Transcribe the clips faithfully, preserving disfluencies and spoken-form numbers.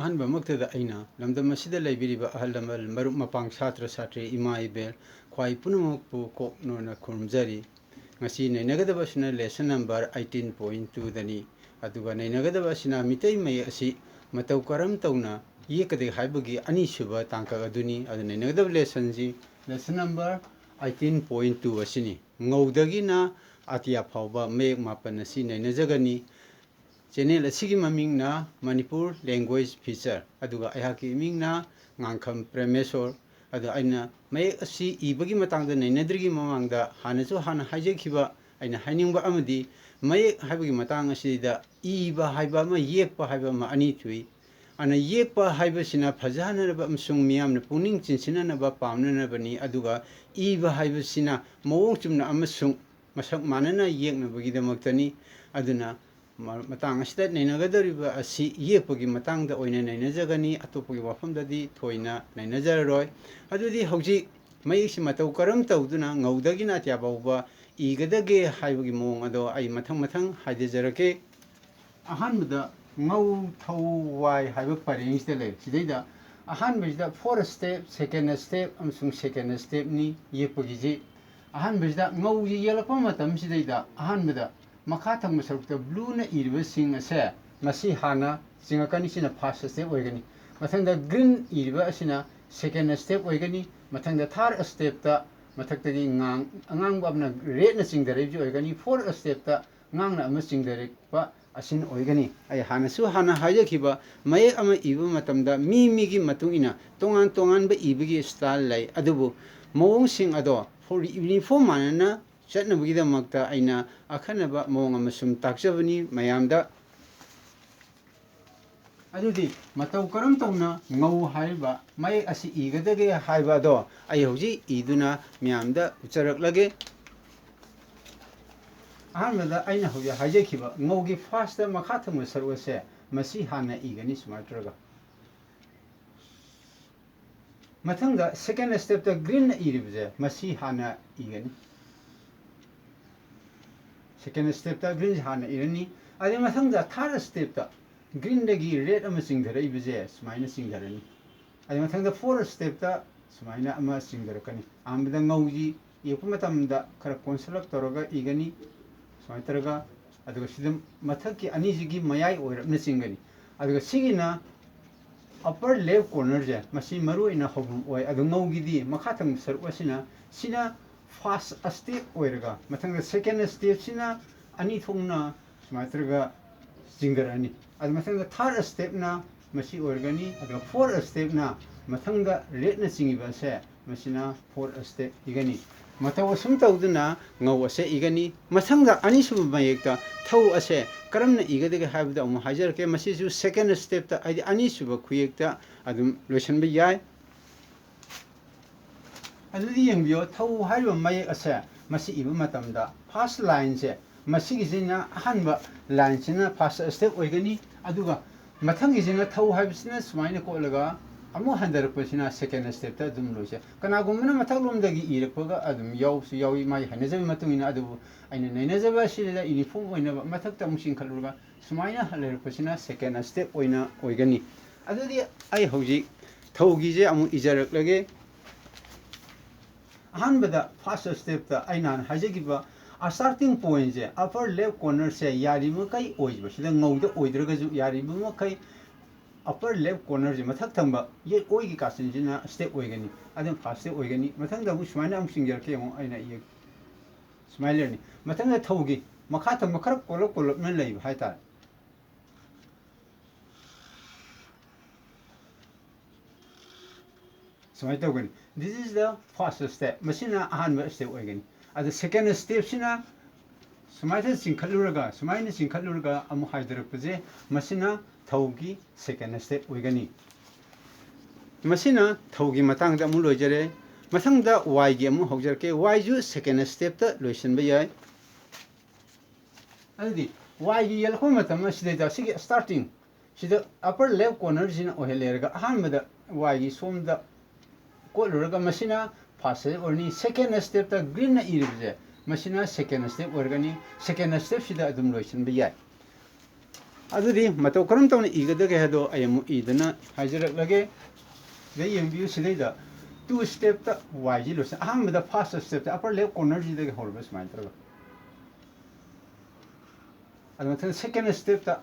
ꯑꯍꯥꯟꯕꯃꯛꯇꯗ ꯑꯩꯅ ꯂꯝꯗꯝ ꯑꯁꯤꯗ ꯂꯩꯕꯤꯔꯤꯕ ꯑꯍꯜ ꯂꯃꯟ, ꯃꯔꯨꯞ ꯃꯄꯥꯡ, ꯁꯥꯇ꯭ꯔ ꯁꯥꯇ꯭ꯔꯤ, ꯏꯃꯥ ꯏꯕꯦꯜ, ꯈ꯭ꯋꯥꯏ ꯄꯨꯝꯅꯃꯛꯄꯨ ꯀꯣꯛꯅꯣꯅ ꯈꯨꯔꯨꯝꯖꯔꯤ꯫ ꯉꯁꯤ ꯅꯩꯅꯒꯗꯕ ꯑꯁꯤꯅ lesson number eighteen point two ꯗꯅꯤ꯫ ꯑꯗꯨꯒ ꯅꯩꯅꯒꯗꯕ ꯑꯁꯤꯅ ꯃꯤꯇꯩ ꯃꯌꯦꯛ ꯑꯁꯤ ꯃꯇꯧ ꯀꯔꯝ ꯇꯧꯅ ꯌꯦꯛꯀꯗꯒꯦ ꯍꯥꯏꯕꯒꯤ ꯑꯅꯤꯁꯨꯕ ꯇꯥꯡꯀꯛ ꯑꯗꯨꯅꯤ꯫ ꯑꯗꯨ ꯅꯩꯅꯒꯗꯕ lessonꯁꯤ lesson number eighteen point two ꯑꯁꯤꯅꯤ꯫ ꯉꯧꯗꯒꯤꯅ ꯑꯇꯤꯌꯥ ꯐꯥꯎꯕ ꯃꯌꯦꯛ ꯃꯥꯄꯟ ꯑꯁꯤ ꯅꯩꯅꯖꯒꯅꯤ꯫ Channel ꯑꯁꯤꯒꯤ ꯃꯃꯤꯡꯅ ꯃꯅꯤꯄꯨꯔ Language Feature, ꯑꯗꯨꯒ ꯑꯩꯍꯥꯛꯀꯤ ꯏꯃꯤꯡꯅ ꯉꯥꯡꯈꯝ ꯄ꯭ꯔꯦꯃꯦꯁꯣꯔ꯫ ꯑꯗꯣ ꯑꯩꯅ ꯃꯌꯦꯛ ꯑꯁꯤ ꯏꯕꯒꯤ ꯃꯇꯥꯡꯗ ꯅꯩꯅꯗ꯭ꯔꯤꯉꯩ ꯃꯃꯥꯡꯗ ꯍꯥꯟꯅꯁꯨ ꯍꯥꯟꯅ ꯍꯥꯏꯖꯈꯤꯕ ꯑꯩꯅ ꯍꯥꯏꯅꯤꯡꯕ ꯑꯃꯗꯤ, ꯃꯌꯦꯛ ꯍꯥꯏꯕꯒꯤ ꯃꯇꯥꯡ ꯑꯁꯤꯗ ꯏꯕ ꯍꯥꯏꯕ ꯑꯃ, ꯌꯦꯛꯄ ꯍꯥꯏꯕ ꯑꯃ, ꯑꯅꯤ ꯊꯣꯛꯏ꯫ ꯑꯗꯨꯅ ꯌꯦꯛꯄ ꯍꯥꯏꯕꯁꯤꯅ ꯐꯖꯍꯟꯅꯕ ꯑꯃꯁꯨꯡ ꯃꯤꯌꯥꯝꯅ ꯄꯨꯛꯅꯤꯡ ꯆꯤꯡꯁꯤꯟꯅꯅꯕ ꯄꯥꯝꯅꯅꯕꯅꯤ, ꯑꯗꯨꯒ ꯏꯕ ꯍꯥꯏꯕꯁꯤꯅ ꯃꯑꯣꯡ ꯆꯨꯝꯅ ꯑꯃꯁꯨꯡ ꯃꯁꯛ ꯃꯥꯟꯅꯅ ꯌꯦꯛꯅꯕꯒꯤꯗꯃꯛꯇꯅꯤ꯫ ꯑꯗꯨꯅ ꯃ-, ꯃꯇꯥꯡ ꯑꯁꯤꯗ ꯅꯩꯅꯒꯗꯧꯔꯤꯕ ꯑꯁꯤ ꯌꯦꯛꯄꯒꯤ ꯃꯇꯥꯡꯗ ꯑꯣꯏꯅ ꯅꯩꯅꯖꯒꯅꯤ, ꯑꯇꯣꯞꯄꯒꯤ ꯋꯥꯐꯝꯗꯗꯤ ꯊꯣꯏꯅ ꯅꯩꯅꯖꯔꯔꯣꯏ꯫ ꯑꯗꯨꯗꯤ ꯍꯧꯖꯤꯛ ꯃꯌꯦꯛꯁꯤ ꯃꯇꯧ ꯀꯔꯝ ꯇꯧꯗꯨꯅ ꯉꯧꯗꯒꯤꯅ ꯑꯇꯤꯌꯥ ꯐꯥꯎꯕ ꯏꯒꯗꯒꯦ ꯍꯥꯏꯕꯒꯤ ꯃꯑꯣꯡ ꯑꯗꯣ ꯑꯩ ꯃꯊꯪ ꯃꯊꯪ ꯍꯥꯏꯖꯔꯛꯀꯦ꯫ ꯑꯍꯥꯟꯕꯗ ꯉꯧ ꯊꯧ ꯋꯥꯏ ꯍꯥꯏꯕ ꯄꯔꯦꯡꯁꯤꯗ ꯂꯩ꯫ ꯁꯤꯗꯩꯗ ꯑꯍꯥꯟꯕꯁꯤꯗ first step, second step ꯑꯃꯁꯨꯡ second stepꯅꯤ ꯌꯦꯛꯄꯒꯤꯁꯤ꯫ ꯑꯍꯥꯟꯕꯁꯤꯗ ꯉꯧꯁꯤ ꯌꯦꯛꯂꯛꯄ ꯃꯇꯝꯁꯤꯗꯩꯗ ꯑꯍꯥꯟꯕꯗ ꯃꯈꯥ ꯊꯪꯕ ꯁꯔꯨꯛꯇ blueꯅ ꯏꯔꯤꯕꯁꯤꯡ ꯑꯁꯦ ꯃꯁꯤ ꯍꯥꯟꯅ ꯆꯤꯡꯉꯛꯀꯅꯤ, ꯁꯤꯅ first step ꯑꯣꯏꯒꯅꯤ꯫ ꯃꯊꯪꯗ green ꯏꯔꯤꯕ ꯑꯁꯤꯅ second step ꯑꯣꯏꯒꯅꯤ꯫ ꯃꯊꯪꯗ third stepꯇ ꯃꯊꯛꯇꯒꯤ ꯉꯥꯡ-, ꯑꯉꯥꯡꯕ ꯑꯃꯅ redꯅ ꯆꯤꯡꯊꯔꯛꯏꯕꯁꯤ ꯑꯣꯏꯒꯅꯤ꯫ Fourth stepꯇ ꯉꯥꯡꯅ ꯑꯃ ꯆꯤꯡꯊꯔꯛꯄ ꯑꯁꯤꯅ ꯑꯣꯏꯒꯅꯤ꯫ ꯑꯩ ꯍꯥꯟꯅꯁꯨ ꯍꯥꯟꯅ ꯍꯥꯏꯖꯈꯤꯕ, ꯃꯌꯦꯛ ꯑꯃ ꯏꯕ ꯃꯇꯝꯗ ꯃꯤ ꯃꯤꯒꯤ ꯃꯇꯨꯡ ꯏꯟꯅ ꯇꯣꯉꯥꯟ ꯇꯣꯉꯥꯟꯕ ꯏꯕꯒꯤ style ꯂꯩ, ꯑꯗꯨꯕꯨ ꯃꯑꯣꯡꯁꯤꯡ ꯑꯗꯣ uniform ꯃꯥꯟꯅꯅ ꯆꯠꯅꯕꯒꯤꯗꯃꯛꯇ ꯑꯩꯅ ꯑꯈꯟꯅꯕ ꯃꯑꯣꯡ ꯑꯃ ꯁꯨꯝ ꯇꯥꯛꯆꯕꯅꯤ ꯃꯌꯥꯝꯗ꯫ ꯑꯗꯨꯗꯤ ꯃꯇꯧ ꯀꯔꯝ ꯇꯧꯅ ꯉꯧ ꯍꯥꯏꯔꯤꯕ ꯃꯌꯦꯛ ꯑꯁꯤ ꯏꯒꯗꯒꯦ ꯍꯥꯏꯕ ꯑꯗꯣ ꯑꯩ ꯍꯧꯖꯤꯛ ꯏꯗꯨꯅ ꯃꯌꯥꯝꯗ ꯎꯠꯆꯔꯛꯂꯒꯦ꯫ ꯑꯍꯥꯟꯕꯗ ꯑꯩꯅ ꯍꯧꯖꯤꯛ ꯍꯥꯏꯖꯈꯤꯕ ꯉꯧꯒꯤ firstꯇ ꯃꯈꯥ ꯊꯪꯕ ꯁꯔꯨꯛ ꯑꯁꯦ ꯃꯁꯤ ꯍꯥꯟꯅ ꯏꯒꯅꯤ ꯁꯨꯃꯥꯏꯅ ꯇꯧꯔꯒ꯫ ꯃꯊꯪꯗ second stepꯇ greenꯅ ꯏꯔꯤꯕꯁꯦ ꯃꯁꯤ ꯍꯥꯟꯅ ꯏꯒꯅꯤ꯫ Second stepꯇ greenꯁꯦ ꯍꯥꯟꯅ ꯏꯔꯅꯤ꯫ ꯑꯗꯩ ꯃꯊꯪꯗ third stepꯇ ꯒ꯭ꯔꯤꯟꯗꯒꯤ ꯔꯦꯗ ꯑꯃ ꯆꯤꯡꯊꯔꯛꯏꯕꯁꯦ ꯁꯨꯃꯥꯏꯅ ꯆꯤꯡꯊꯔꯅꯤ꯫ ꯑꯗꯨ ꯃꯊꯪꯗ ꯐꯣꯔ ꯁ꯭ꯇꯦꯞꯇ ꯁꯨꯃꯥꯏꯅ ꯑꯃ ꯆꯤꯡꯊꯔꯛꯀꯅꯤ꯫ ꯑꯍꯥꯟꯕꯗ ꯉꯧꯁꯤ ꯌꯦꯛꯄ ꯃꯇꯝꯗ ꯈꯔ ꯀꯣꯟꯁꯤꯜꯂꯞ ꯇꯧꯔꯒ ꯏꯒꯅꯤ꯫ ꯁꯨꯃꯥꯏꯅ ꯇꯧꯔꯒ, ꯑꯗꯨꯒ ꯁꯤꯗ ꯃꯊꯛꯀꯤ ꯑꯅꯤꯁꯤꯒꯤ ꯃꯌꯥꯏ ꯑꯣꯏꯔꯞꯅ ꯆꯤꯡꯒꯅꯤ꯫ ꯑꯗꯨꯒ ꯁꯤꯒꯤꯅ ꯑꯄꯔ ꯂꯦꯐ ꯀꯣꯔꯅꯔꯁꯦ, ꯃꯁꯤ ꯃꯔꯨ ꯑꯣꯏꯅ ꯍꯧꯐꯝ ꯑꯣꯏ꯫ ꯑꯗꯨ ꯉꯧꯒꯤꯗꯤ ꯃꯈꯥ ꯊꯪꯕ ꯁꯔꯨꯛ ꯑꯁꯤꯅ, ꯁꯤꯅ ꯐꯥꯔꯁ ꯁ꯭ꯇꯦꯞ ꯑꯣꯏꯔꯒ, ꯃꯊꯪꯗ ꯁꯦꯀꯦꯟ ꯁ꯭ꯇꯦꯞꯁꯤꯅ ꯑꯅꯤ ꯊꯣꯛꯅ ꯁꯨꯃꯥꯏꯅ ꯇꯧꯔꯒ ꯆꯤꯡꯊꯔꯛꯑꯅꯤ꯫ ꯑꯗꯨ ꯃꯊꯪꯗ ꯊꯥꯔꯠ ꯁ꯭ꯇꯦꯞꯅ ꯃꯁꯤ ꯑꯣꯏꯔꯒꯅꯤ꯫ ꯑꯗꯨꯒ ꯐꯣꯔꯠ ꯁ꯭ꯇꯦꯞꯅ ꯃꯊꯪꯗ ꯔꯦꯗꯅ ꯆꯤꯡꯉꯤꯕ ꯑꯁꯦ, ꯃꯁꯤꯅ ꯐꯣꯔꯠ ꯁ꯭ꯇꯦꯞ ꯏꯒꯅꯤ꯫ ꯃꯇꯧ ꯑꯁꯨꯝ ꯇꯧꯗꯨꯅ ꯉꯧ ꯑꯁꯦ ꯏꯒꯅꯤ꯫ ꯃꯊꯪꯗ ꯑꯅꯤꯁꯨꯕ ꯃꯌꯦꯛꯇ ꯊꯧ ꯑꯁꯦ ꯀꯔꯝꯅ ꯏꯒꯗꯒꯦ ꯍꯥꯏꯕꯗꯨ ꯑꯃꯨꯛ ꯍꯥꯏꯖꯔꯛꯀꯦ꯫ ꯃꯁꯤꯁꯨ ꯁꯦꯀꯦꯟ ꯁ꯭ꯇꯦꯞꯇ, ꯍꯥꯏꯗꯤ ꯑꯅꯤꯁꯨꯕ ꯈꯨꯌꯦꯛꯇ ꯑꯗꯨꯝ ꯂꯣꯏꯁꯤꯟꯕ ꯌꯥꯏ꯫ ꯑꯗꯨꯗꯤ ꯌꯦꯡꯕꯤꯌꯣ, ꯊꯧ ꯍꯥꯏꯔꯤꯕ ꯃꯌꯦꯛ ꯑꯁꯦ ꯃꯁꯤ ꯏꯕ ꯃꯇꯝꯗ ꯐꯥꯔꯁ ꯂꯥꯏꯟꯁꯦ, ꯃꯁꯤꯒꯤꯁꯤꯅ ꯑꯍꯥꯟꯕ ꯂꯥꯏꯟꯁꯤꯅ ꯐꯥꯔꯁ ꯁ꯭ꯇꯦꯞ ꯑꯣꯏꯒꯅꯤ꯫ ꯑꯗꯨꯒ ꯃꯊꯪꯒꯤꯁꯤꯅ ꯊꯧ ꯍꯥꯏꯕꯁꯤꯅ ꯁꯨꯃꯥꯏꯅ ꯀꯣꯠꯂꯒ ꯑꯃꯨꯛ ꯍꯟꯊꯔꯛꯄꯁꯤꯅ ꯁꯦꯀꯦꯟ ꯁ꯭ꯇꯦꯞꯇ ꯑꯗꯨꯝ ꯂꯣꯏꯁꯦ꯫ ꯀꯅꯥꯒꯨꯝꯕꯅ ꯃꯊꯛꯂꯣꯝꯗꯒꯤ ꯏꯔꯛꯄꯒ ꯑꯗꯨꯝ ꯌꯥꯎꯕꯁꯨ ꯌꯥꯎꯏ, ꯃꯥꯒꯤ ꯍꯩꯅꯖꯕꯒꯤ ꯃꯇꯨꯡ ꯏꯟꯅ꯫ ꯑꯗꯨꯕꯨ ꯑꯩꯅ ꯅꯩꯅꯖꯕ ꯑꯁꯤꯗ ꯌꯨꯅꯤꯐꯣꯔꯝ ꯑꯣꯏꯅꯕ ꯃꯊꯛꯇ ꯑꯃꯨꯛ ꯆꯤꯡꯈꯠꯂꯨꯔꯒ ꯁꯨꯃꯥꯏꯅ ꯂꯩꯔꯛꯄꯁꯤꯅ ꯁꯦꯀꯦꯟ ꯁ꯭ꯇꯦꯞ ꯑꯣꯏꯅ ꯑꯣꯏꯒꯅꯤ꯫ ꯑꯗꯨꯗꯤ ꯑꯩ ꯍꯧꯖꯤꯛ ꯊꯧꯒꯤꯁꯦ ꯑꯃꯨꯛ ꯏꯖꯔꯛꯂꯒꯦ꯫ ꯑꯍꯥꯟꯕꯗ ꯐꯥꯔꯁ ꯁ꯭ꯇꯦꯞꯇ ꯑꯩꯅ ꯍꯥꯟꯅ ꯍꯥꯏꯖꯈꯤꯕ ꯁ꯭ꯇꯥꯔꯇꯤꯡ ꯄꯣꯏꯟꯁꯦ, ꯑꯄꯔ ꯂꯦꯐ ꯀꯣꯔꯅꯔꯁꯦ ꯌꯥꯔꯤꯕꯃꯈꯩ ꯑꯣꯏꯕ, ꯁꯤꯗ ꯉꯧꯗ ꯑꯣꯏꯗ꯭ꯔꯒꯁꯨ ꯌꯥꯔꯤꯕꯃꯈꯩ ꯑꯄꯔ ꯂꯦꯐ ꯀꯣꯔꯅꯔꯁꯦ, ꯃꯊꯛ ꯊꯪꯕ ꯌꯦꯠ ꯑꯣꯏꯒꯤ ꯀꯥꯆꯤꯟꯁꯤꯅ ꯁ꯭ꯇꯦꯞ ꯑꯣꯏꯒꯅꯤ꯫ ꯑꯗꯨꯅ ꯐꯥꯔꯁ ꯁ꯭ꯇꯦꯞ ꯑꯣꯏꯒꯅꯤ꯫ ꯃꯊꯪꯗ ꯑꯃꯨꯛ ꯁꯨꯃꯥꯏꯅ ꯑꯃꯨꯛ ꯆꯤꯡꯖꯔꯛꯀꯦ꯫ ꯑꯃꯨꯛ ꯑꯩꯅ ꯌꯦꯛ-, ꯁꯨꯃꯥꯏꯅ ꯂꯩꯔꯅꯤ꯫ ꯃꯊꯪꯗ ꯊꯧꯒꯤ ꯃꯈꯥ ꯊꯪꯕ ꯈꯔ ꯀꯣꯜꯂꯞ ꯀꯣꯜꯂꯞꯅ ꯂꯩꯕ ꯍꯥꯏꯇꯥꯔꯦ꯫ ꯁꯨꯃꯥꯏꯅ ꯇꯧꯒꯅꯤ꯫ This is the first step. ꯃꯁꯤꯅ ꯑꯍꯥꯟꯕ ꯁ꯭ꯇꯦꯞ ꯑꯣꯏꯒꯅꯤ꯫ ꯑꯗ ꯁꯦꯀꯦꯟ ꯁ꯭ꯇꯦꯞꯁꯤꯅ ꯁꯨꯃꯥꯏꯅ ꯆꯤꯡꯈꯠꯂꯨꯔꯒ, ꯁꯨꯃꯥꯏꯅ ꯆꯤꯡꯈꯠꯂꯨꯔꯒ ꯑꯃꯨꯛ ꯍꯥꯏꯊꯔꯛꯄꯁꯦ, ꯃꯁꯤꯅ ꯊꯧꯒꯤ ꯁꯦꯀꯦꯟ ꯁ꯭ꯇꯦꯞ ꯑꯣꯏꯒꯅꯤ꯫ ꯃꯁꯤꯅ ꯊꯧꯒꯤ ꯃꯇꯥꯡꯗ ꯑꯃꯨꯛ ꯂꯣꯏꯖꯔꯦ꯫ ꯃꯊꯪꯗ ꯋꯥꯏꯒꯤ ꯑꯃꯨꯛ ꯍꯧꯖꯔꯛꯀꯦ꯫ ꯋꯥꯏꯁꯨ ꯁꯦꯀꯦꯟ ꯁ꯭ꯇꯦꯞꯇ ꯂꯣꯏꯁꯤꯟꯕ ꯌꯥꯏ꯫ ꯑꯗꯨꯗꯤ ꯋꯥꯏꯒꯤ ꯌꯦꯜꯂꯛꯄ ꯃꯇꯝ ꯑꯁꯤꯗꯩꯗ ꯁꯤꯒꯤ ꯁ꯭ꯇꯥꯔꯇꯤꯡ ꯁꯤꯗ ꯑꯄꯔ ꯂꯦꯐ ꯀꯣꯔꯅꯔꯁꯤꯅ ꯑꯣꯏꯍꯜꯂꯦꯔꯒ, ꯑꯍꯥꯟꯕꯗ ꯋꯥꯏꯒꯤ ꯁꯣꯝꯗ ꯀꯣꯠꯂꯨꯔꯒ, ꯃꯁꯤꯅ ꯐꯥꯔꯁ ꯁ꯭ꯇꯦꯞ ꯑꯣꯏꯔꯅꯤ꯫ ꯁꯦꯀꯦꯟ ꯁ꯭ꯇꯦꯞꯇ ꯒ꯭ꯔꯤꯟꯅ ꯏꯔꯤꯕꯁꯦ, ꯃꯁꯤꯅ ꯁꯦꯀꯦꯟ ꯁ꯭ꯇꯦꯞ ꯑꯣꯏꯔꯒꯅꯤ꯫ ꯁꯦꯀꯦꯟ ꯁ꯭ꯇꯦꯞꯁꯤꯗ ꯑꯗꯨꯝ ꯂꯣꯏꯁꯤꯟꯕ ꯌꯥꯏ꯫ ꯑꯗꯨꯗꯤ ꯃꯇꯧ ꯀꯔꯝ ꯇꯧꯅ ꯏꯒꯗꯒꯦ ꯍꯥꯏꯗꯣ ꯑꯩ ꯑꯃꯨꯛ ꯏꯗꯅ ꯍꯥꯏꯖꯔꯛꯂꯒꯦ꯫ ꯁꯤꯗ ꯌꯦꯡꯕꯤꯌꯨ, ꯁꯤꯗꯩꯗ two stepꯇ Yꯁꯤ ꯂꯣꯏꯁꯤꯟ, ꯑꯍꯥꯟꯕꯗ first stepꯇ upper left cornerꯁꯤꯗꯒꯤ ꯍꯧꯔꯒ ꯁꯨꯃꯥꯏꯅ ꯇꯧꯔꯒ, ꯑꯗꯨ ꯃꯊꯪ second stepꯇ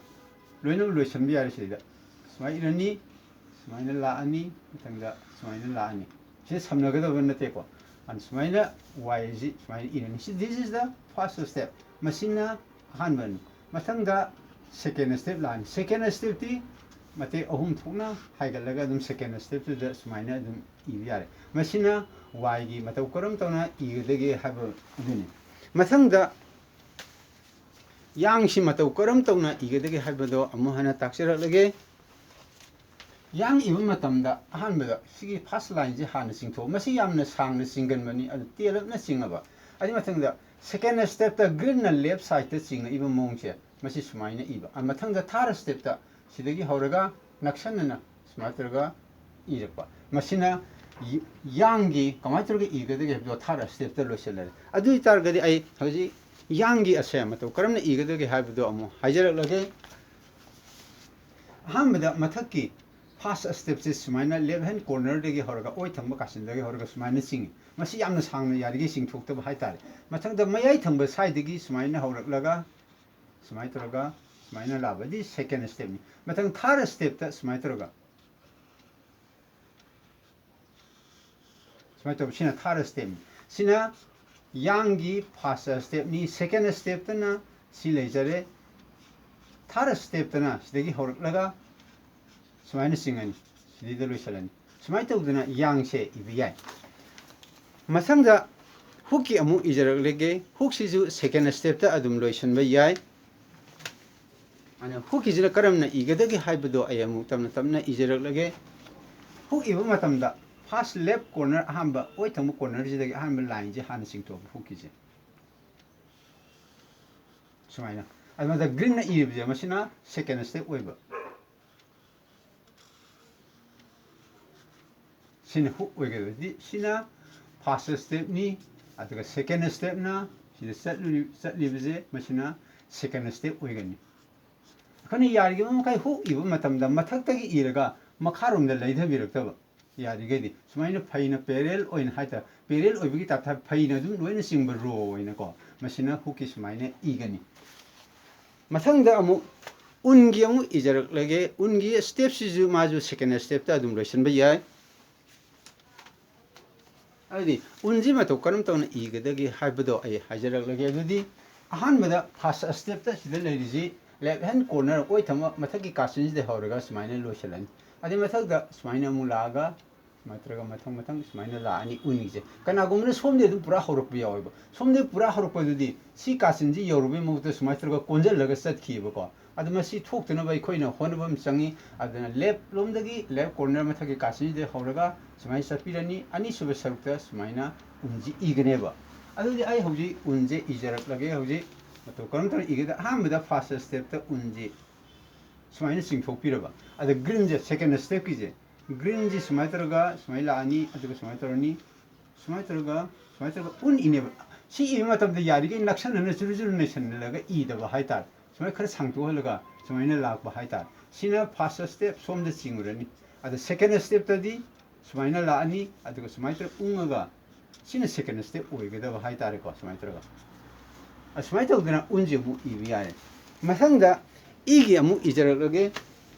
ꯂꯣꯏꯅꯃꯛ ꯂꯣꯏꯁꯤꯟꯕ ꯌꯥꯔꯦ꯫ ꯁꯤꯗꯩꯗ ꯁꯨꯃꯥꯏꯅ ꯏꯔꯅꯤ, ꯁꯨꯃꯥꯏꯅ ꯂꯥꯛꯑꯅꯤ, ꯃꯊꯪꯗ ꯁꯨꯃꯥꯏꯅ ꯂꯥꯛꯑꯅꯤ꯫ ꯁꯤ ꯁꯝꯅꯒꯗꯕ ꯅꯠꯇꯦꯀꯣ꯫ ꯑꯗꯨ ꯁꯨꯃꯥꯏꯅ Yꯁꯤ ꯁꯨꯃꯥꯏꯅ ꯏꯔꯅꯤ꯫ ꯁꯤ, this is the first step꯫ ꯃꯁꯤꯅ ꯑꯍꯥꯟꯕꯅꯤ꯫ ꯃꯊꯪꯗ second step ꯂꯥꯛꯑꯅꯤ꯫ Second stepꯇꯤ ꯃꯇꯦꯛ ꯑꯍꯨꯝ ꯊꯣꯛꯅ ꯍꯥꯏꯒꯠꯂꯒ ꯑꯗꯨꯝ second stepꯇꯨꯗ ꯁꯨꯃꯥꯏꯅ ꯑꯗꯨꯝ ꯏꯕ ꯌꯥꯔꯦ꯫ ꯃꯁꯤꯅ Yꯒꯤ ꯃꯇꯧ ꯀꯔꯝ ꯇꯧꯅ ꯏꯒꯗꯒꯦ ꯍꯥꯏꯕ ꯑꯗꯨꯅꯤ꯫ ꯃꯊꯪꯗ ꯌꯥꯡꯁꯤ ꯃꯇꯧ ꯀꯔꯝ ꯇꯧꯅ ꯏꯒꯗꯒꯦ ꯍꯥꯏꯕꯗꯣ ꯑꯃꯨꯛ ꯍꯟꯅ ꯇꯥꯛꯆꯔꯛꯂꯒꯦ꯫ ꯌꯥꯡ ꯏꯕ ꯃꯇꯝꯗ ꯑꯍꯥꯟꯕꯗ ꯁꯤꯒꯤ first lineꯁꯦ ꯍꯥꯟꯅ ꯆꯤꯡꯊꯣꯛ, ꯃꯁꯤ ꯌꯥꯝꯅ ꯁꯥꯡꯅ ꯆꯤꯡꯒꯟꯕꯅꯤ, ꯑꯗꯨ ꯇꯦꯜꯂꯞꯅ ꯆꯤꯡꯉꯕ꯫ ꯑꯗꯨꯒꯤ ꯃꯊꯪꯗ second stepꯇ greenꯅ left sideꯇ ꯆꯤꯡꯅ ꯏꯕ ꯃꯑꯣꯡꯁꯦ, ꯃꯁꯤ ꯁꯨꯃꯥꯏꯅ ꯏꯕ꯫ ꯑ, ꯃꯊꯪꯗ third stepꯇ ꯁꯤꯗꯒꯤ ꯍꯧꯔꯒ ꯅꯛꯁꯟꯅꯅ ꯁꯨꯃꯥꯏꯅ ꯇꯧꯔꯒ ꯏꯔꯛꯄ꯫ ꯃꯁꯤꯅ ꯌ-, ꯌꯥꯡꯒꯤ ꯀꯃꯥꯏꯅ ꯇꯧꯔꯒ ꯏꯒꯗꯒꯦ ꯍꯥꯏꯕꯗꯣ third stepꯇ ꯂꯣꯏꯁꯤꯜꯂꯔꯦ꯫ ꯑꯗꯨ ꯑꯣꯏ ꯇꯥꯔꯒꯗꯤ ꯑꯩ ꯍꯧꯖꯤꯛ ꯌꯥꯡꯒꯤ ꯑꯁꯦ ꯃꯇꯧ ꯀꯔꯝꯅ ꯏꯒꯗꯒꯦ ꯍꯥꯏꯕꯗꯣ ꯑꯃꯨꯛ ꯍꯥꯏꯖꯔꯛꯂꯒꯦ꯫ ꯑꯍꯥꯟꯕꯗ ꯃꯊꯛꯀꯤ first stepꯁꯦ ꯁꯨꯃꯥꯏꯅ left hand cornerꯗꯒꯤ ꯍꯧꯔꯒ, ꯑꯣꯏ ꯊꯪꯕ ꯀꯥꯆꯤꯟꯗꯒꯤ ꯍꯧꯔꯒ ꯁꯨꯃꯥꯏꯅ ꯆꯤꯡꯉꯤ꯫ ꯃꯁꯤ ꯌꯥꯝꯅ ꯁꯥꯡꯅ ꯌꯥꯔꯤꯈꯩ ꯆꯤꯡꯊꯣꯛꯇꯕ ꯍꯥꯏꯇꯥꯔꯦ꯫ ꯃꯊꯪꯗ ꯃꯌꯥꯏ ꯊꯪꯕ sideꯗꯒꯤ ꯁꯨꯃꯥꯏꯅ ꯍꯧꯔꯛꯂꯒ ꯁꯨꯃꯥꯏꯅ ꯇꯧꯔꯒ ꯁꯨꯃꯥꯏꯅ ꯂꯥꯛꯄꯗꯤ second stepꯅꯤ꯫ ꯃꯊꯪ third stepꯇ ꯁꯨꯃꯥꯏꯅ ꯇꯧꯔꯒ, ꯁꯨꯃꯥꯏꯅ ꯇꯧꯕ, ꯁꯤꯅ third stepꯅꯤ꯫ ꯁꯤꯅ ꯌꯥꯡꯒꯤ first stepꯅꯤ꯫ Second stepꯇꯅ ꯁꯤ ꯂꯩꯖꯔꯦ꯫ Third stepꯇꯅ ꯁꯤꯗꯒꯤ ꯍꯧꯔꯛꯂꯒ ꯁꯨꯃꯥꯏꯅ ꯆꯤꯡꯉꯅꯤ, ꯁꯤꯗꯩꯗ ꯂꯣꯏꯁꯤꯜꯂꯅꯤ꯫ ꯁꯨꯃꯥꯏꯅ ꯇꯧꯗꯅ ꯌꯥꯡꯁꯦ ꯏꯕ ꯌꯥꯏ꯫ ꯃꯊꯪꯗ hookꯀꯤ ꯑꯃꯨꯛ ꯏꯖꯔꯛꯂꯒꯦ꯫ Hookꯁꯤꯁꯨ second stepꯇ ꯑꯗꯨꯝ ꯂꯣꯏꯁꯤꯟꯕ ꯌꯥꯏ꯫ ꯑꯗꯨꯅ hookꯀꯤꯁꯤꯅ ꯀꯔꯝꯅ ꯏꯒꯗꯒꯦ ꯍꯥꯏꯕꯗꯣ ꯑꯩ ꯑꯃꯨꯛ ꯇꯞꯅ ꯇꯞꯅ ꯏꯖꯔꯛꯂꯒꯦ꯫ Hook ꯏꯕ ꯃꯇꯝꯗ first left corner, ꯑꯍꯥꯟꯕ ꯑꯣꯏ ꯊꯪꯕ cornerꯁꯤꯗꯒꯤ ꯑꯍꯥꯟꯕ lineꯁꯦ ꯍꯥꯟꯅ ꯆꯤꯡꯊꯣꯛꯄ hookꯀꯤꯁꯦ꯫ ꯁꯨꯃꯥꯏꯅ꯫ ꯑꯗꯨ ꯃꯊꯛ greenꯅ ꯏꯔꯤꯕꯁꯦ, ꯃꯁꯤꯅ second step ꯑꯣꯏꯕ꯫ ꯁꯤꯅ hook ꯑꯣꯏꯒꯗꯕꯗꯤ, ꯁꯤꯅ first stepꯅꯤ, ꯑꯗꯨꯒ second stepꯅ ꯁꯤꯗ ꯆꯠꯂꯨꯔꯤ-, ꯆꯠꯂꯤꯕꯁꯦ, ꯃꯁꯤꯅ second step ꯑꯣꯏꯒꯅꯤ꯫ ꯑꯩꯈꯣꯏꯅ ꯌꯥꯔꯤꯕ ꯃꯈꯩ ꯍꯨꯛ ꯏꯕ ꯃꯇꯝꯗ ꯃꯊꯛꯇꯒꯤ ꯏꯔꯒ ꯃꯈꯥꯔꯣꯝꯗ ꯂꯩꯊꯕꯤꯔꯛꯇꯕ꯫ ꯌꯥꯔꯤꯈꯩꯗꯤ ꯁꯨꯃꯥꯏꯅ ꯐꯩꯅ parallel ꯑꯣꯏꯅ ꯍꯥꯏꯇꯥꯔꯦ, parallel ꯑꯣꯏꯕꯒꯤ ꯇꯥꯏꯞꯇ ꯐꯩꯅ ꯑꯗꯨꯝ ꯂꯣꯏꯅ ꯆꯤꯡꯕ row ꯑꯣꯏꯅꯀꯣ, ꯃꯁꯤꯅ ꯍꯨꯛꯀꯤ ꯁꯨꯃꯥꯏꯅ ꯏꯒꯅꯤ꯫ ꯃꯊꯪꯗ ꯑꯃꯨꯛ ꯎꯟꯒꯤ ꯑꯃꯨꯛ ꯏꯖꯔꯛꯂꯒꯦ꯫ ꯎꯟꯒꯤ stepꯁꯤꯁꯨ ꯃꯥꯁꯨ second stepꯇ ꯑꯗꯨꯝ ꯂꯣꯏꯁꯤꯟꯕ ꯌꯥꯏ꯫ ꯑꯗꯨꯗꯤ ꯎꯟꯁꯤ ꯃꯇꯧ ꯀꯔꯝ ꯇꯧꯅ ꯏꯒꯗꯒꯦ ꯍꯥꯏꯕꯗꯣ ꯑꯩ ꯍꯥꯏꯖꯔꯛꯂꯒꯦ꯫ ꯑꯗꯨꯗꯤ ꯑꯍꯥꯟꯕꯗ first stepꯇ ꯁꯤꯗ ꯂꯩꯔꯤꯁꯤ left hand corner ꯑꯣꯏ ꯊꯪꯕ ꯃꯊꯛꯀꯤ ꯀꯥꯆꯤꯟꯁꯤꯗ ꯍꯧꯔꯒ ꯁꯨꯃꯥꯏꯅ ꯂꯣꯏꯁꯤꯜꯂꯅꯤ꯫ ꯑꯗꯩ ꯃꯊꯛꯇ ꯁꯨꯃꯥꯏꯅ ꯑꯃꯨꯛ ꯂꯥꯛꯑꯒ ꯁꯨꯃꯥꯏꯅ ꯇꯧꯔꯒ ꯃꯊꯪ ꯃꯊꯪ ꯁꯨꯃꯥꯏꯅ ꯂꯥꯛꯑꯅꯤ ꯎꯟꯒꯤꯁꯦ꯫ ꯀꯅꯥꯒꯨꯝꯕꯅ ꯁꯣꯝꯗꯒꯤ ꯑꯗꯨꯝ ꯄꯨꯔꯥ ꯍꯧꯔꯛꯄ ꯌꯥꯎꯋꯦꯕ꯫ ꯁꯣꯝꯗꯒꯤ ꯄꯨꯔꯥ ꯍꯧꯔꯛꯄꯗꯨꯗꯤ ꯁꯤ ꯀꯥꯆꯤꯟꯁꯤ ꯌꯧꯔꯨꯕꯩ ꯃꯍꯨꯠꯇ ꯁꯨꯃꯥꯏꯅ ꯇꯧꯔꯒ ꯀꯣꯟꯁꯤꯜꯂꯒ ꯆꯠꯈꯤꯕꯀꯣ꯫ ꯑꯗꯨ ꯃꯁꯤ ꯊꯣꯛꯇꯅꯕ ꯑꯩꯈꯣꯏꯅ ꯍꯣꯠꯅꯕ ꯑꯃ ꯆꯪꯉꯤ꯫ ꯑꯗꯨꯅ left ꯂꯣꯝꯗꯒꯤ left corner ꯃꯊꯛꯀꯤ ꯀꯥꯆꯤꯟꯁꯤꯗ ꯍꯧꯔꯒ ꯁꯨꯃꯥꯏꯅ ꯆꯠꯄꯤꯔꯅꯤ꯫ ꯑꯅꯤꯁꯨꯕ ꯁꯔꯨꯛꯇ ꯁꯨꯃꯥꯏꯅ ꯎꯟꯁꯤ ꯏꯒꯅꯦꯕ꯫ ꯑꯗꯨꯗꯤ ꯑꯩ ꯍꯧꯖꯤꯛ ꯎꯟꯁꯦ ꯏꯖꯔꯛꯂꯒꯦ꯫ ꯍꯧꯖꯤꯛ ꯃꯇꯧ ꯀꯔꯝ ꯇꯧꯅ ꯏꯒꯗ? ꯑꯍꯥꯟꯕꯗ first stepꯇ ꯎꯟꯁꯤ ꯁꯨꯃꯥꯏꯅ ꯆꯤꯡꯊꯣꯛꯄꯤꯔꯕ꯫ ꯑꯗ greenꯁꯦ second stepꯀꯤꯁꯦ, greenꯁꯤ ꯁꯨꯃꯥꯏꯅ ꯇꯧꯔꯒ ꯁꯨꯃꯥꯏꯅ ꯂꯥꯛꯑꯅꯤ, ꯑꯗꯨꯒ ꯁꯨꯃꯥꯏꯅ ꯇꯧꯔꯅꯤ, ꯁꯨꯃꯥꯏꯅ ꯇꯧꯔꯒ ꯁꯨꯃꯥꯏꯅ ꯇꯧꯔꯒ ꯎꯟ ꯏꯅꯦꯕ꯫ ꯁꯤ ꯏꯕ ꯃꯇꯝꯗ ꯌꯥꯔꯤꯈꯩ ꯅꯛꯁꯟꯅꯅ ꯆꯨꯔꯨ ꯆꯨꯔꯨ ꯅꯩꯁꯟꯅꯔꯒ ꯏꯗꯕ ꯍꯥꯏꯇꯥꯔꯦ꯫ ꯁꯨꯃꯥꯏꯅ ꯈꯔ ꯁꯥꯡꯇꯣꯛꯍꯜꯂꯒ ꯁꯨꯃꯥꯏꯅ ꯂꯥꯛꯄ ꯍꯥꯏꯇꯥꯔꯦ꯫ ꯁꯤꯅ first step ꯁꯣꯝꯗ ꯆꯤꯡꯉꯨꯔꯅꯤ꯫ ꯑꯗ second stepꯇꯗꯤ ꯁꯨꯃꯥꯏꯅ ꯂꯥꯛꯑꯅꯤ, ꯑꯗꯨꯒ ꯁꯨꯃꯥꯏꯅ ꯇꯧꯔꯒ ꯎꯪꯉꯒ ꯁꯤꯅ second step ꯑꯣꯏꯒꯗꯕ ꯍꯥꯏꯇꯥꯔꯦꯀꯣ꯫ ꯁꯨꯃꯥꯏꯅ ꯇꯧꯔꯒ ꯑꯁꯨꯃꯥꯏꯅ ꯇꯧꯗꯅ ꯎꯟꯁꯦ ꯑꯃꯨꯛ ꯏꯕ ꯌꯥꯔꯦ꯫ ꯃꯊꯪꯗ ꯏꯒꯤ ꯑꯃꯨꯛ ꯏꯖꯔꯛꯂꯒꯦ꯫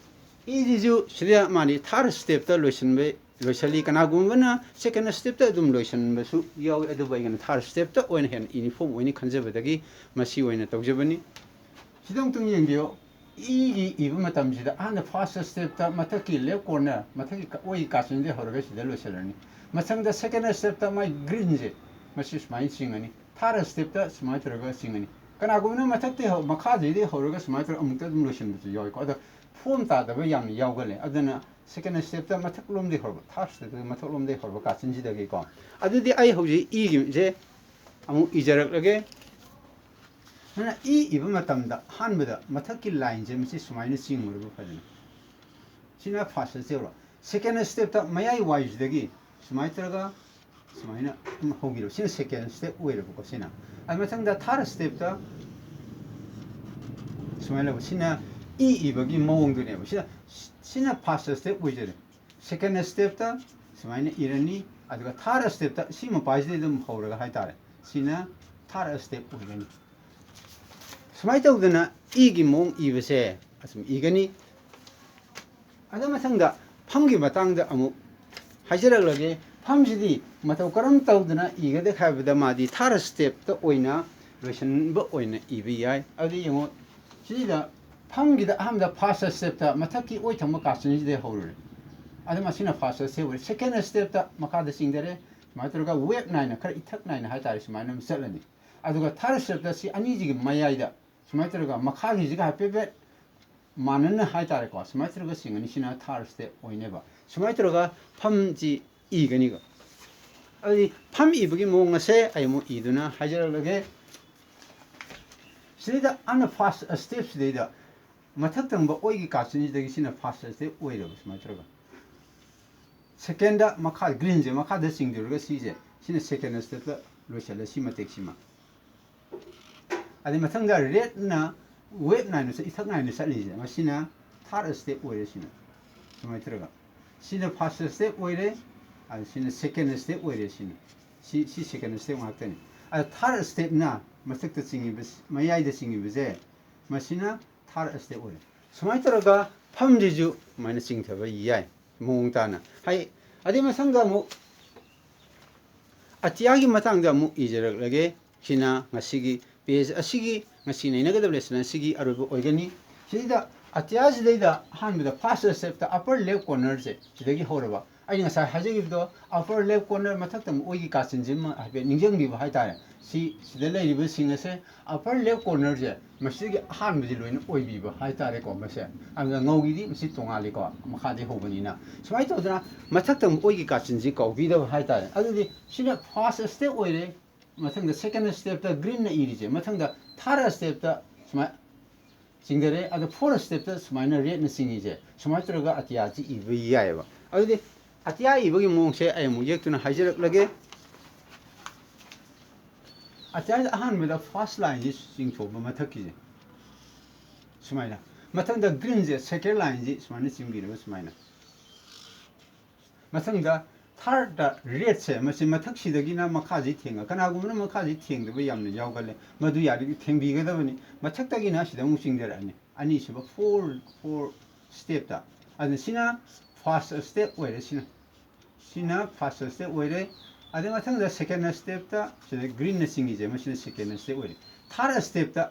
ꯏꯁꯤꯁꯨ ꯁꯤꯗ ꯃꯥꯅꯤ third stepꯇ ꯂꯣꯏꯁꯤꯟꯕ, ꯂꯣꯏꯁꯤꯜꯂꯤ꯫ ꯀꯅꯥꯒꯨꯝꯕꯅ second stepꯇ ꯑꯗꯨꯝ ꯂꯣꯏꯁꯤꯟꯕꯁꯨ ꯌꯥꯎꯏ, ꯑꯗꯨꯕꯨ ꯑꯩꯒꯤꯅ third stepꯇ ꯑꯣꯏꯅ ꯍꯦꯟꯅ uniform ꯑꯣꯏꯅꯤ ꯈꯟꯖꯕꯗꯒꯤ ꯃꯁꯤ ꯑꯣꯏꯅ ꯇꯧꯖꯕꯅꯤ꯫ ꯁꯤꯗ ꯑꯃꯨꯛꯇꯪ ꯌꯦꯡꯕꯤꯌꯨ꯫ ꯏꯒꯤ ꯏꯕ ꯃꯇꯝꯁꯤꯗ ꯑꯍꯥꯟꯕ first stepꯇ ꯃꯊꯛꯀꯤ left corner, ꯃꯊꯛꯀꯤ ꯀ-, ꯑꯣꯏꯒꯤ ꯀꯥꯆꯤꯟꯗꯒꯤ ꯍꯧꯔꯒ ꯁꯤꯗ ꯂꯣꯏꯁꯤꯜꯂꯅꯤ꯫ ꯃꯊꯪꯗ second stepꯇ ꯃꯥꯏ greenꯁꯦ ꯃꯁꯤ ꯁꯨꯃꯥꯏꯅ ꯆꯤꯡꯉꯅꯤ꯫ Third stepꯇ ꯁꯨꯃꯥꯏꯅ ꯇꯧꯔꯒ ꯆꯤꯡꯉꯅꯤ꯫ ꯀꯅꯥꯒꯨꯝꯕꯅ ꯃꯊꯛꯇꯒꯤ ꯍꯧ-, ꯃꯈꯥꯗꯒꯤꯗꯤ ꯍꯧꯔꯒ ꯁꯨꯃꯥꯏꯅ ꯇꯧꯔꯒ ꯑꯃꯨꯛꯇ ꯑꯗꯨꯝ ꯂꯣꯏꯁꯤꯟꯕꯁꯨ ꯌꯥꯎꯏꯀꯣ꯫ ꯑꯗꯣ form ꯇꯥꯗꯕ ꯌꯥꯝꯅ ꯌꯥꯎꯒꯜꯂꯦ꯫ ꯑꯗꯨꯅ second stepꯇ ꯃꯊꯛꯂꯣꯝꯗꯒꯤ ꯍꯧꯔꯕ, third stepꯇ ꯃꯊꯛꯂꯣꯝꯗꯒꯤ ꯍꯧꯔꯕ ꯀꯥꯆꯤꯟꯁꯤꯗꯒꯤꯀꯣ꯫ ꯑꯗꯨꯗꯤ ꯑꯩ ꯍꯧꯖꯤꯛ ꯏꯒꯤꯁꯦ ꯑꯃꯨꯛ ꯏꯖꯔꯛꯂꯒꯦ꯫ ꯑꯗꯨꯅ ꯏ ꯏꯕ ꯃꯇꯝꯗ ꯑꯍꯥꯟꯕꯗ ꯃꯊꯛꯀꯤ lineꯁꯦ ꯃꯁꯤ ꯁꯨꯃꯥꯏꯅ ꯆꯤꯡꯉꯨꯔꯕ ꯐꯖꯅ꯫ ꯁꯤꯅ first stepꯔꯣ꯫ Second stepꯇ ꯃꯌꯥꯏ ꯋꯥꯏꯁꯤꯗꯒꯤ ꯁꯨꯃꯥꯏꯅ ꯇꯧꯔꯒ ꯁꯨꯃꯥꯏꯅ ꯑꯗꯨꯝ ꯍꯧꯕꯤꯔꯕ꯫ ꯁꯤꯅ second step ꯑꯣꯏꯔꯕꯀꯣ꯫ ꯁꯤꯅ ꯑꯗꯨ ꯃꯊꯪꯗ third stepꯇ ꯁꯨꯃꯥꯏꯅ ꯂꯧꯕ꯫ ꯁꯤꯅ ꯏꯕꯒꯤ ꯃꯑꯣꯡꯗꯨꯅꯦꯕ꯫ ꯁꯤꯅ, ꯁꯤꯅ first step ꯑꯣꯏꯖꯔꯦ꯫ Second stepꯇ ꯁꯨꯃꯥꯏꯅ ꯏꯔꯅꯤ, ꯑꯗꯨꯒ third stepꯇ ꯁꯤ ꯃꯄꯥꯁꯤꯗꯩ ꯑꯗꯨꯝ ꯍꯧꯔꯒ ꯍꯥꯏꯇꯥꯔꯦ, ꯁꯤꯅ third step ꯑꯣꯏꯒꯅꯤ꯫ ꯁꯨꯃꯥꯏꯅ ꯇꯧꯗꯅ ꯏꯒꯤ ꯃꯑꯣꯡ ꯏꯕꯁꯦ ꯑꯁꯨꯝ ꯏꯒꯅꯤ꯫ ꯑꯗꯨ ꯃꯊꯪꯗ ꯐꯝꯒꯤ ꯃꯇꯥꯡꯗ ꯑꯃꯨꯛ ꯍꯥꯏꯖꯔꯛꯂꯒꯦ꯫ ꯐꯝꯁꯤꯗꯤ ꯃꯇꯧ ꯀꯔꯝ ꯇꯧꯗꯅ ꯏꯒꯗꯒꯦ ꯍꯥꯏꯕꯗ, ꯃꯥꯗꯤ third stepꯇ ꯑꯣꯏꯅ ꯂꯣꯏꯁꯤꯟꯕ ꯑꯣꯏꯅ ꯏꯕ ꯌꯥꯏ꯫ ꯑꯗꯨꯗꯤ ꯌꯦꯡꯉꯣ, ꯁꯤꯗ ꯐꯝꯒꯤꯗ ꯑꯍꯥꯟꯕꯗ first stepꯇ ꯃꯊꯛꯀꯤ ꯑꯣꯏ ꯊꯪꯕ ꯀꯥꯆꯤꯟꯁꯤꯗꯩ ꯍꯧꯔꯨꯔꯦ꯫ ꯑꯗꯨ ꯃꯁꯤꯅ first step ꯑꯣꯏꯔꯦ꯫ Second stepꯇ ꯃꯈꯥꯗ ꯆꯤꯡꯊꯔꯦ꯫ ꯁꯨꯃꯥꯏꯅ ꯇꯧꯔꯒ wave ꯅꯥꯏꯅ ꯈꯔ ꯏꯊꯛ ꯅꯥꯏꯅ ꯍꯥꯏꯇꯥꯔꯦ, ꯁꯨꯃꯥꯏꯅ ꯑꯃ ꯆꯠꯂꯅꯤ꯫ ꯑꯗꯨꯒ third stepꯇ ꯁꯤ ꯑꯅꯤꯁꯤꯒꯤ ꯃꯌꯥꯏꯗ ꯁꯨꯃꯥꯏꯅ ꯇꯧꯔꯒ ꯃꯈꯥꯒꯤꯁꯤꯒ ꯍꯥꯏꯐꯦꯠ ꯍꯥꯏꯐꯦꯠ ꯃꯥꯟꯅꯅ ꯍꯥꯏꯇꯥꯔꯦꯀꯣ, ꯁꯨꯃꯥꯏꯅ ꯇꯧꯔꯒ ꯆꯤꯡꯉꯅꯤ꯫ ꯁꯤꯅ third step ꯑꯣꯏꯅꯦꯕ꯫ ꯁꯨꯃꯥꯏꯅ ꯇꯧꯔꯒ ꯐꯝꯁꯤ ꯏꯒꯅꯤꯀꯣ꯫ ꯑꯗꯨꯗꯤ ꯐꯝ ꯏꯕꯒꯤ ꯃꯑꯣꯡ ꯑꯁꯦ ꯑꯩ ꯑꯃꯨꯛ ꯏꯗꯨꯅ ꯍꯥꯏꯖꯔꯛꯂꯒꯦ꯫ ꯁꯤꯗꯩꯗ ꯑꯅ first stepꯁꯤꯗꯩꯗ ꯃꯊꯛ ꯊꯪꯕ ꯑꯣꯏꯒꯤ ꯀꯥꯆꯤꯟꯁꯤꯗꯒꯤ ꯁꯤꯅ first step ꯑꯣꯏꯔꯕ, ꯁꯨꯃꯥꯏꯅ ꯇꯧꯔꯒ꯫ Secondꯗ ꯃꯈꯥ greenꯁꯦ ꯃꯈꯥꯗ ꯆꯤꯡꯊꯔꯒ ꯁꯤꯁꯦ, ꯁꯤꯅ second stepꯇ ꯂꯣꯏꯁꯤꯜꯂꯦ, ꯁꯤ ꯃꯇꯦꯛꯁꯤꯃ꯫ ꯑꯗꯩ ꯃꯊꯪꯗ redꯅ wave ꯅꯥꯏꯅ ꯆꯠ-, ꯏꯊꯛ ꯅꯥꯏꯅ ꯆꯠꯂꯤꯁꯦ, ꯃꯁꯤꯅ third step ꯑꯣꯏꯔꯦ꯫ ꯁꯤꯅ ꯁꯨꯃꯥꯏꯅ ꯇꯧꯔꯒ, ꯁꯤꯅ first step ꯑꯣꯏꯔꯦ, ꯑꯗ ꯁꯤꯅ second step ꯑꯣꯏꯔꯦ꯫ ꯁꯤꯅ ꯁꯤ, ꯁꯤ second step ꯉꯥꯛꯇꯅꯤ꯫ ꯑꯗ third stepꯅ ꯃꯊꯛꯇ ꯆꯤꯡꯉꯤꯕ, ꯃꯌꯥꯏꯗ ꯆꯤꯡꯉꯤꯕꯁꯦ, ꯃꯁꯤꯅ third step ꯑꯣꯏꯔꯦ꯫ ꯁꯨꯃꯥꯏꯅ ꯇꯧꯔꯒ ꯐꯝꯁꯤꯁꯨ ꯑꯗꯨꯃꯥꯏꯅ ꯆꯤꯡꯊꯕ ꯌꯥꯏ, ꯃꯑꯣꯡ ꯇꯥꯅ꯫ ꯍꯥꯏ, ꯑꯗꯩ ꯃꯊꯪꯗ ꯑꯃꯨꯛ ꯑꯇꯤꯌꯥꯒꯤ ꯃꯇꯥꯡꯗ ꯑꯃꯨꯛ ꯏꯖꯔꯛꯂꯒꯦ꯫ ꯁꯤꯅ ꯉꯁꯤꯒꯤ page ꯑꯁꯤꯒꯤ, ꯉꯁꯤ ꯅꯩꯅꯒꯗꯕ lesson ꯑꯁꯤꯒꯤ ꯑꯔꯣꯏꯕ ꯑꯣꯏꯒꯅꯤ꯫ ꯁꯤꯗ ꯑꯇꯤꯌꯥꯁꯤꯗꯩꯗ ꯑꯍꯥꯟꯕꯗ first stepꯇ upper left cornerꯁꯦ ꯁꯤꯗꯒꯤ ꯍꯧꯔꯕ꯫ ꯑꯩꯅ ꯉꯁꯥꯏ ꯍꯥꯏꯖꯈꯤꯕꯗꯣ, upper left corner ꯃꯊꯛꯇ ꯑꯃꯨꯛ ꯑꯣꯏꯒꯤ ꯀꯥꯆꯤꯟꯁꯤꯃ ꯍꯥꯏꯐꯦꯠ ꯅꯤꯡꯁꯤꯡꯕꯤꯕ ꯍꯥꯏꯇꯥꯔꯦ꯫ ꯁꯤ, ꯁꯤꯗ ꯂꯩꯔꯤꯕꯁꯤꯡ ꯑꯁꯦ upper left cornerꯁꯦ ꯃꯁꯤꯒꯤ ꯑꯍꯥꯟꯕꯁꯤ ꯂꯣꯏꯅ ꯑꯣꯏꯕꯤꯕ ꯍꯥꯏꯇꯥꯔꯦꯀꯣ꯫ ꯃꯁꯦ ꯑꯗꯨꯒ ꯉꯧꯒꯤꯗꯤ ꯃꯁꯤ ꯇꯣꯉꯥꯜꯂꯤꯀꯣ, ꯃꯈꯥꯗꯤ ꯍꯧꯕꯅꯤꯅ꯫ ꯁꯨꯃꯥꯏꯅ ꯇꯧꯗꯅ ꯃꯊꯛꯇ ꯑꯃꯨꯛ ꯑꯣꯏꯒꯤ ꯀꯥꯆꯤꯟꯁꯤ ꯀꯥꯎꯕꯤꯗꯕ ꯍꯥꯏꯇꯥꯔꯦ꯫ ꯑꯗꯨꯗꯤ ꯁꯤꯅ first step ꯑꯣꯏꯔꯦ꯫ ꯃꯊꯪꯗ second stepꯇ greenꯅ ꯏꯔꯤꯁꯦ, ꯃꯊꯪꯗ third stepꯇ ꯁꯨꯃꯥꯏꯅ ꯆꯤꯡꯊꯔꯦ, ꯑꯗꯣ fourth stepꯇ ꯁꯨꯃꯥꯏꯅ redꯅ ꯆꯤꯡꯉꯤꯁꯦ, ꯁꯨꯃꯥꯏꯅ ꯇꯧꯔꯒ ꯑꯇꯤꯌꯥꯁꯤ ꯏꯕ ꯌꯥꯏꯑꯕ꯫ ꯑꯗꯨꯗꯤ ꯑꯇꯤꯌꯥ ꯏꯕꯒꯤ ꯃꯑꯣꯡꯁꯦ ꯑꯩ ꯑꯃꯨꯛ ꯌꯦꯛꯇꯨꯅ ꯍꯥꯏꯖꯔꯛꯂꯒꯦ꯫ ꯑꯇꯤꯌꯥꯁꯤꯗ ꯑꯍꯥꯟꯕꯗ first lineꯁꯤ ꯆꯤꯡꯊꯣꯛꯄ, ꯃꯊꯛꯀꯤꯁꯦ ꯁꯨꯃꯥꯏꯅ꯫ ꯃꯊꯪꯗ greenꯁꯦ second lineꯁꯤ ꯁꯨꯃꯥꯏꯅ ꯆꯤꯡꯕꯤꯔꯕ ꯁꯨꯃꯥꯏꯅ꯫ ꯃꯊꯪꯗ thirdꯇ redꯁꯦ, ꯃꯁꯤ ꯃꯊꯛꯁꯤꯗꯒꯤꯅ ꯃꯈꯥꯁꯤ ꯊꯦꯡꯉ, ꯀꯅꯥꯒꯨꯝꯕꯅ ꯃꯈꯥꯁꯤ ꯊꯦꯡꯗꯕ ꯌꯥꯝꯅ ꯌꯥꯎꯒꯜꯂꯦ, ꯃꯗꯨ ꯌꯥꯔꯤꯒꯩ ꯊꯦꯡꯕꯤꯒꯗꯕꯅꯤ꯫ ꯃꯊꯛꯇꯒꯤꯅ ꯁꯤꯗ ꯑꯃꯨꯛ ꯆꯤꯡꯊꯔꯛꯑꯅꯤ, ꯑꯅꯤꯁꯨꯕ four, four stepꯇ꯫ ꯑꯗꯨꯅ ꯁꯤꯅ first step ꯑꯣꯏꯔꯦ꯫ ꯁꯤꯅ, ꯁꯤꯅ first step ꯑꯣꯏꯔꯦ꯫ ꯑꯗꯨ ꯃꯊꯪꯗ second stepꯇ ꯁꯤꯗ greenꯅ ꯆꯤꯡꯉꯤꯁꯦ, ꯃꯁꯤꯅ second step ꯑꯣꯏꯔꯦ꯫ Third stepꯇ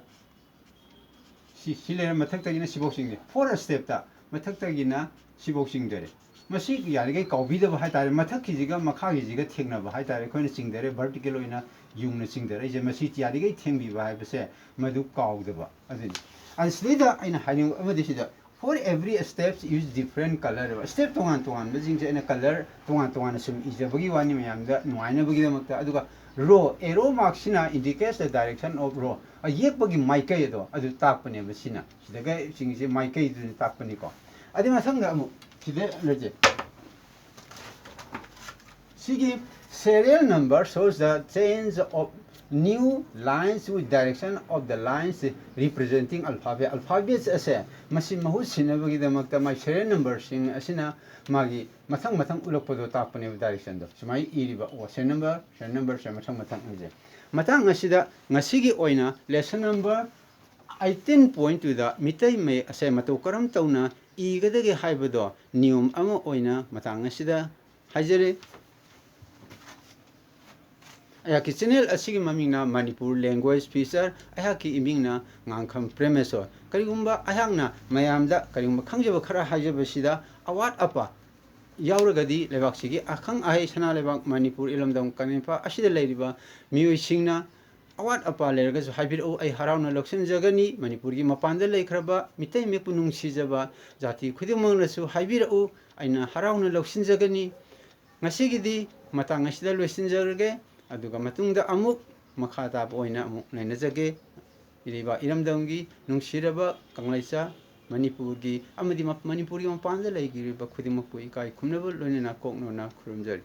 ꯁꯤ, ꯁꯤ ꯂꯩꯔꯦ, ꯃꯊꯛꯇꯒꯤꯅ ꯁꯤꯐꯥꯎ ꯆꯤꯡꯉꯦ꯫ Fourth stepꯇ ꯃꯊꯛꯇꯒꯤꯅ ꯁꯤꯐꯥꯎ ꯆꯤꯡꯊꯔꯦ꯫ ꯃꯁꯤ ꯌꯥꯔꯤꯈꯩ ꯀꯥꯎꯕꯤꯗꯕ ꯍꯥꯏꯇꯥꯔꯦ, ꯃꯊꯛꯀꯤꯁꯤꯒ ꯃꯈꯥꯒꯤꯁꯤꯒ ꯊꯦꯡꯅꯕ ꯍꯥꯏꯇꯥꯔꯦ꯫ ꯑꯩꯈꯣꯏꯅ ꯆꯤꯡꯊꯔꯦ, vertical ꯑꯣꯏꯅ ꯌꯨꯡꯅ ꯆꯤꯡꯊꯔꯛꯏꯁꯦ, ꯃꯁꯤ ꯌꯥꯔꯤꯈꯩ ꯊꯦꯡꯕꯤꯕ ꯍꯥꯏꯕꯁꯦ ꯃꯗꯨ ꯀꯥꯎꯗꯕ ꯑꯗꯨꯅꯤ꯫ ꯑꯗꯨ ꯁꯤꯗꯩꯗ ꯑꯩꯅ ꯍꯥꯏꯅꯤꯡꯕ ꯑꯃꯗꯤ ꯁꯤꯗ, for every steps use different color ꯍꯥꯏꯕ꯫ Step ꯇꯣꯉꯥꯟ ꯇꯣꯉꯥꯟꯕꯁꯤꯡꯁꯦ ꯑꯩꯅ color ꯇꯣꯉꯥꯟ ꯇꯣꯉꯥꯟꯅ ꯁꯨꯝ ꯏꯖꯕꯒꯤ ꯋꯥꯅꯤ ꯃꯌꯥꯝꯗ ꯅꯨꯡꯉꯥꯏꯅꯕꯒꯤꯗꯃꯛꯇ꯫ ꯑꯗꯨꯒ row, arrow markꯁꯤꯅ indicates the direction of row, ꯑ, ꯌꯦꯛꯄꯒꯤ ꯃꯥꯏꯀꯩ ꯑꯗꯣ ꯑꯗꯨ ꯇꯥꯛꯄꯅꯦꯕ ꯁꯤꯅ꯫ ꯁꯤꯗꯒ ꯆꯤꯡꯁꯦ ꯃꯥꯏꯀꯩꯗꯨꯅ ꯇꯥꯛꯄꯅꯤꯀꯣ꯫ ꯑꯗꯨ ꯃꯊꯪꯗ ꯑꯃꯨꯛ ꯁꯤꯗ ꯂꯩꯁꯦ꯫ ꯁꯤꯒꯤ serial number shows the change of new lines with direction of the lines representing alphabet꯫ Alphabets ꯑꯁꯦ ꯃꯁꯤ ꯃꯍꯨꯠ ꯁꯤꯟꯅꯕꯒꯤꯗꯃꯛꯇ ꯃꯥꯒꯤ serial numberꯁꯤꯡ ꯑꯁꯤꯅ ꯃꯥꯒꯤ ꯃꯊꯪ ꯃꯊꯪ ꯎꯠꯂꯛꯄꯗꯣ ꯇꯥꯛꯄꯅꯦꯕ directionꯗꯣ꯫ ꯁꯨꯃꯥꯏꯅ ꯏꯔꯤꯕ, ꯑꯣ, serial number, serial number ꯁꯦ ꯃꯊꯪ ꯃꯊꯪ ꯏꯁꯦ꯫ ꯃꯇꯥꯡ ꯑꯁꯤꯗ ꯉꯁꯤꯒꯤ ꯑꯣꯏꯅ lesson number eighteen point twoꯗ Meitei ꯃꯌꯦꯛ ꯑꯁꯦ ꯃꯇꯧ ꯀꯔꯝ ꯇꯧꯅ ꯏꯒꯗꯒꯦ ꯍꯥꯏꯕꯗꯣ ꯅꯤꯌꯣꯝ ꯑꯃ ꯑꯣꯏꯅ ꯃꯇꯥꯡ ꯑꯁꯤꯗ ꯍꯥꯏꯖꯔꯤ꯫ ꯑꯩꯍꯥꯛꯀꯤ channel ꯑꯁꯤꯒꯤ ꯃꯃꯤꯡꯅ ꯃꯅꯤꯄꯨꯔ Language Feature, ꯑꯩꯍꯥꯛꯀꯤ ꯏꯃꯤꯡꯅ ꯉꯥꯡꯈꯝ ꯄ꯭ꯔꯦꯃꯦꯁꯣꯔ꯫ ꯀꯔꯤꯒꯨꯝꯕ ꯑꯩꯍꯥꯛꯅ ꯃꯌꯥꯝꯗ ꯀꯔꯤꯒꯨꯝꯕ ꯈꯪꯖꯕ ꯈꯔ ꯍꯥꯏꯖꯕꯁꯤꯗ ꯑꯋꯥꯠ ꯑꯄꯥ ꯌꯥꯎꯔꯒꯗꯤ ꯂꯩꯕꯥꯛꯁꯤꯒꯤ ꯑꯈꯪ ꯑꯍꯩ ꯁꯅꯥ ꯂꯩꯕꯥꯛ ꯃꯅꯤꯄꯨꯔ ꯏꯔꯝꯗꯝ ꯀꯪꯂꯩꯄꯥꯛ ꯑꯁꯤꯗ ꯂꯩꯔꯤꯕ ꯃꯤꯑꯣꯏꯁꯤꯡꯅ ꯑꯋꯥꯠ ꯑꯄꯥ ꯂꯩꯔꯒꯁꯨ ꯍꯥꯏꯕꯤꯔꯛꯎ, ꯑꯩ ꯍꯔꯥꯎꯅ ꯂꯧꯁꯤꯟꯖꯒꯅꯤ꯫ ꯃꯅꯤꯄꯨꯔꯒꯤ ꯃꯄꯥꯟꯗ ꯂꯩꯈ꯭ꯔꯕ ꯃꯤꯇꯩ ꯃꯌꯦꯛꯄꯨ ꯅꯨꯡꯁꯤꯖꯕ ꯖꯥꯇꯤ ꯈꯨꯗꯤꯡꯃꯛꯅꯁꯨ ꯍꯥꯏꯕꯤꯔꯛꯎ, ꯑꯩꯅ ꯍꯔꯥꯎꯅ ꯂꯧꯁꯤꯟꯖꯒꯅꯤ꯫ ꯉꯁꯤꯒꯤꯗꯤ ꯃꯇꯥꯡ ꯑꯁꯤꯗ ꯂꯣꯏꯁꯤꯟꯖꯔꯒꯦ, ꯑꯗꯨꯒ ꯃꯇꯨꯡꯗ ꯑꯃꯨꯛ ꯃꯈꯥ ꯇꯥꯕ ꯑꯣꯏꯅ ꯑꯃꯨꯛ ꯅꯩꯅꯖꯒꯦ꯫ ꯏꯔꯩꯕꯥꯛ ꯏꯔꯝꯗꯝꯒꯤ ꯅꯨꯡꯁꯤꯔꯕ ꯀꯪꯂꯩꯆꯥ ꯃꯅꯤꯄꯨꯔꯒꯤ ꯑꯃꯗꯤ ꯃ-, ꯃꯅꯤꯄꯨꯔꯒꯤ ꯃꯄꯥꯟꯗ ꯂꯩꯈꯤꯕ ꯈꯨꯗꯤꯡꯃꯛꯄꯨ ꯏꯀꯥꯏ ꯈꯨꯝꯅꯕ ꯂꯣꯏꯅꯅ ꯀꯣꯛꯅꯣꯟꯅ ꯈꯨꯔꯨꯝꯖꯔꯤ꯫